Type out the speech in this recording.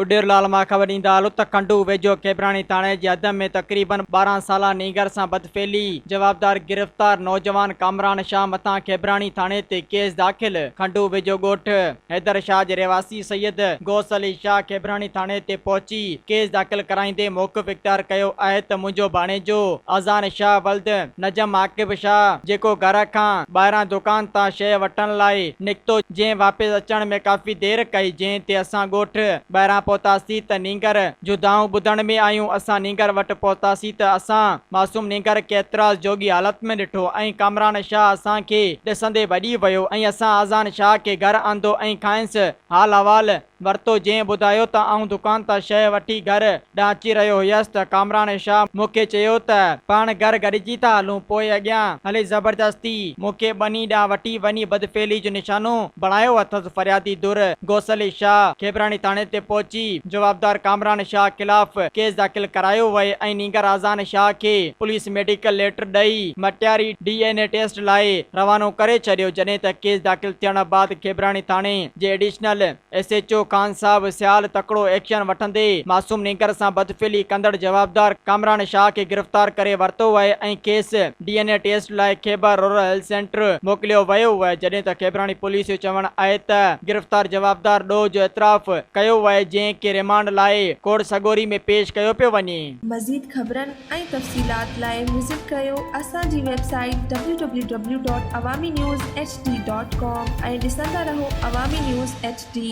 اڏير لال مان خبر ڏيندا هلو ته کنڊو ويجهو کيبراڻي ٿاڻي جي حد ۾ تقريبن 12 سالا نينگر سان بدفعلي جوابدار گرفتار نوجوان ڪامران شاهه مٿان کيبراڻي ٿاڻي تي ڪيس داخل کنڊو ويجهو ڳوٺ حيدر شاهه جي رهواسي سيد غوث علي شاهه کيبراڻي ٿاڻي تي پهچي ڪيس داخل ڪرائيندي موقف اختيار ڪيو آهي ته منهنجو ڀاڻيجو اذان شاهه ولد نجم عاقب شاهه جيڪو گهر کان ٻاهران دڪان تان شيء وٺڻ لاء نڪتو جنهن واپس اچڻ ۾ ڪافي دير ڪئي جنهن تي اسان ڳوٺ ٻاهران پهتاسين ته نينگر جون دانهون ٻڌڻ ۾ آيون اسان نينگر وٽ پهتاسين ته اسان معصوم نينگر کي اعتراض جوڳي حالت ۾ ڏٺو ۽ ڪامران شاهه اسان کي ڏسندي ڀڄي ويو ۽ اسان اذان شاهه کي گهر آندو ۽ کانئس حال احوال ورتو جنهن ٻڌايو ته آئون دڪان تان شيء وٺي گهر ڏانهن اچي رهيو هيس ته ڪامران شاهه مون کي چيو ته پاڻ گهر گڏجي ٿا هلون پوء اڳيان هلي زبردستي مون کي ٻني ڏانهن وٺي وڃي بدفعلي جو نشانو بڻايو اٿس فريادي ڌر غوث علي شاهه کيبراڻي ٿاڻي تي پهچي جوابدار ڪامران شاهه خلاف ڪيس داخل ڪرايو ويو ۽ نينگر آذان شاهه کي پوليس ميڊيڪل ليٽر ڏئي Matiari D N A test لاء روانو ڪري ڇڏيو جڏهن ته ڪيس داخل ٿيڻ بعد کيبراڻي ٿاڻي جي additional S H O Khan صاحب سيال تڪڙو ايڪشن وٺندي معصوم نينگر سان بدفعلي ڪندڙ جوابدار ڪامران شاهه کي گرفتار ڪري ورتو آهي ۽ کيس ڊي اين اي ٽيسٽ لاء خيبر رورل هيلٿ سينٽر موڪليو ويو آهي جڏهن ته کيبراڻي پوليس جو چوڻ آهي ته گرفتار جوابدار ڏوهه جو اعتراف ڪيو آهي جنهن کي ريمانڊ لاء ڪورٽ سڳوري ۾ پيش ڪيو پيو وڃي. مزيد خبرن ۽ تفصيلات لاء وزٽ ڪريو اسان جي website W W W dot Awami news H D dot com ۽ ڏسندا رهو عوامي نيوز ايڇ ڊي.